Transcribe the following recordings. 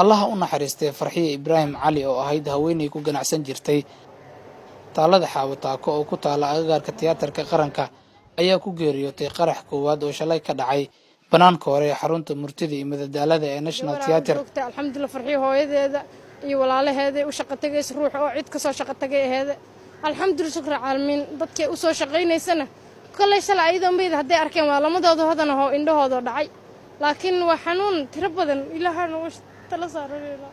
Allaha u naxariistay Farxiye Ibraahim Cali, oo ahayd haweenay ku ganacsan jirtay taalada Xaawataako oo ku taala agagaarka Tiyaatarka Qaranka, ayaa ku geeriyootay qarax koowaad oo shalay ka dhacay bannaanka hore ee xarunta murtida iyo madadaalada ee National Theatre. Alxamdulillah, Farxiyo hooyadeeda iyo walaalaheeday u shaqo tagaysa, ruux oo cid kasoo shaqo tagay aheeda. Alxamdulillah, shukra caalamiin. Dadkay usoo shaqaynaysana kollay shalay ayadoo meyd hadday arkeen, waa lamadooda hodan ahoo indhahoodoo dhacay, laakiin waa xanuun tiro badan. Ilaahana tala saaranayna.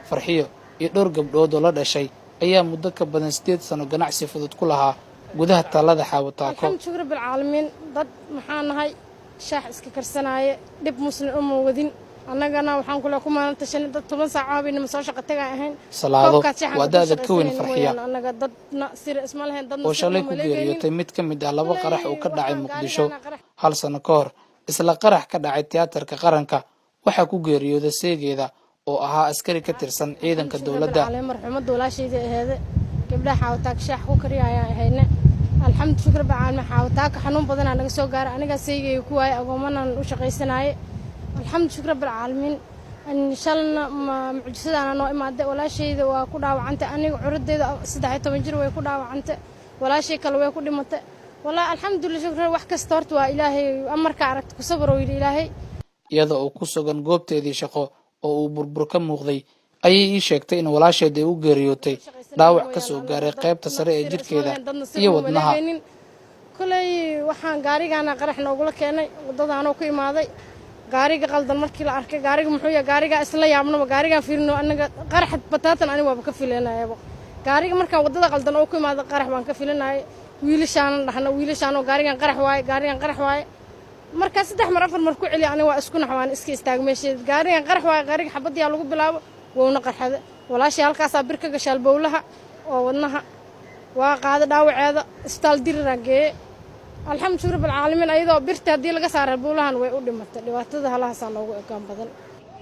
Farxiyo iyo dhowr gabdhood oo la dhashay ayaa muddo ka badan 8 sano ganacsi fudud ku lahaa gudaha taalada Xaawataako. Alxamdu shukr bilcaalamiin. Dad maxaa nahay, shaax iska karsanaaye, dhib Muslim uma wadin. Annagana waxaan kule ku maalan tashanay dad 10 saaco habeenimo soo shaqo tagaa ahayn. Salaado waa da'da ka weyn Farxiya Annaga dadna sira isma lahayn, dadna oo shalay ku geeriyootay mid ka mid ah laba qarax oo ka dhacay Muqdisho. Hal sano ka hor, isla qarax ka dhacay Tiyaatarka Qaranka waxaa ku geeriyooday seegeeda oo ahaa askari ka tirsan ciidanka dowladda. Marxuumadda walaashayda aheede, gabdhaha Xaawataaka shaax ku kariya ayaan ahayne. Alxamdu shukr bacaalme. Xaawataaka xanuun badanaa naga soo gaaray. Anigaa seygayga ku waayay, agoomanaan u shaqaysanaaye. Alxamdu shukr rabbilcaalamiin. Shalna mucjisadaana noo imaaday. Walaashayda waa ku dhaawacantay, aniga curadeyda 13 jir way ku dhaawacantay, walaashay kale way ku dhimatay. Wallahi, alxamdulillah, shukr. Wax kasta horta waa Ilaahay amarka aragta ku sabar oo yidhi Ilaahay. Iyada oo ku sugan goobteedii shaqo oo uu burbur ka muuqday ayay ii sheegtay in walaasheed ay u geeriyootay dhaawac ka soo gaaray qaybta sare ee jidhkeeda iyo wadnaha. Koley waxaan gaarigaana qarax noogula keenay waddadaanoo ku imaaday. Gaariga qaldan markii la arkay, gaariga muxuu yahay, gaarigaa isla yaabnaba, gaarigaan fiirino anaga qarax bataatan aniga waaba ka filanayaba. Gaariga markaan waddada qaldan oo ku imaaday, qarax baan ka filanayay. Wiilashaanan dhahna, wiilashaanoo gaarigan qarax waaye, gaarigan qarax waaye. Markaa saddex mar, afar mar ku celiya, aniga waa isku nax, waan iska istaag meesheeda. Gaarigan qarax waaye, gaariga xabadiyaa lagu bilaabo, wouna qarxada. Walaashii halkaasaa bir ka gashaal bowlaha oo wadnaha waa qaada. Dhaawaceeda isbitaal Diriraan geeye. Alxamdu rabbilcaalamiin, ayadoo birta haddii laga saara bowlahan way u dhimatay. Dhibaatada halahaasaa noogu ekaan badan.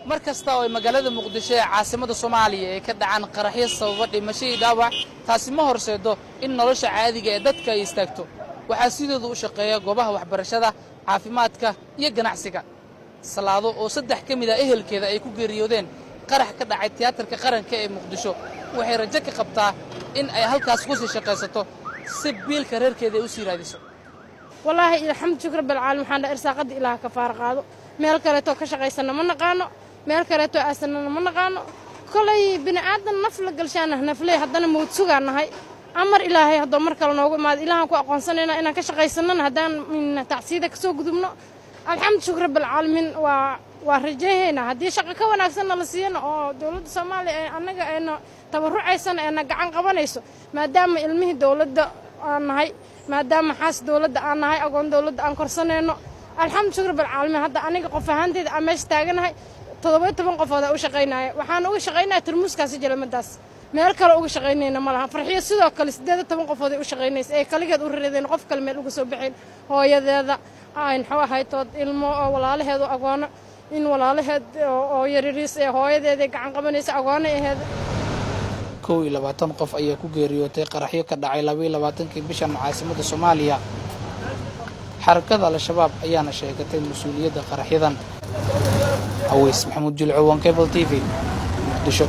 Mar kasta oo ay magaalada Muqdisho ee caasimada Soomaaliya ay ka dhacaan qaraxyo sababa dhimasho iyo dhaawac, taasi ma horseedo in nolosha caadiga ee dadka ay istaagto. Waxaa sidooda u shaqeeya goobaha waxbarashada, caafimaadka iyo ganacsiga. Salaado oo saddex ka mid ah ehelkeeda ay ku geeriyoodeen qarax ka dhacay Tiyaatarka Qaranka ee Muqdisho waxay rajo ka qabtaa in ay halkaas ku sii shaqaysato si biilka reerkeeda ay u sii raadiso. Wallaahi, alxamdu shukr rabbilcaalamiin. Waxaan dhaha irsaaqadda Ilaah ka faar qaado. Meel kaleetoo ka shaqaysana ma naqaano, meel kaleetoo aasanana ma naqaano. Kolay bini aadan naf la galshaanah, nafley haddana mawd sugaan nahay. Amar Ilaahay haddoo mar kale noogu imaado, Ilaahaan ku aqoonsanayna inaan ka shaqaysanana haddaan tacsiida kasoo gudubno. Alxamdu shukr rabbilcaalamiin. Waa rajayhaynaa haddii shaqo ka wanaagsanna la siiyana oo dowladda Soomaaliya ee annaga ayna tabarucaysana eena gacan qabanayso, maadaama ilmihii dowladda aan nahay, maadaama xaas dowladda aan nahay, agoon dowladda aan korsanayno. Alxamdu shukr rabbilcaalamiin. Hadda aniga qof ahaanteyda aan meesha taaganahay, 17 qofooda u shaqaynaya. Waxaan uga shaqaynaya tarmuuskaasi jalamadaas, meel kale uga shaqaynayna ma laha. Farxiyo sidoo kale 18 qofood ay u shaqaynaysa ee kaligeed u raradeen, qof kale meel uga soo baxayn. Hooyadeeda muxuu ahaytood, ilmo oo walaalaheedu agoono, in walaalaheed oo yaryariis ee hooyadeeday gacan qabanaysa, agoona aheed. 21 qof ayaa ku geeriyootay qaraxyo ka dhacay 22-kii bishan caasimadda Soomaaliya. Xarakada Al-Shabaab ayaana sheegatay mas-uuliyadda qaraxyadan. Aweys Maxamuud Jilco, One Cable TV, Muqdisho.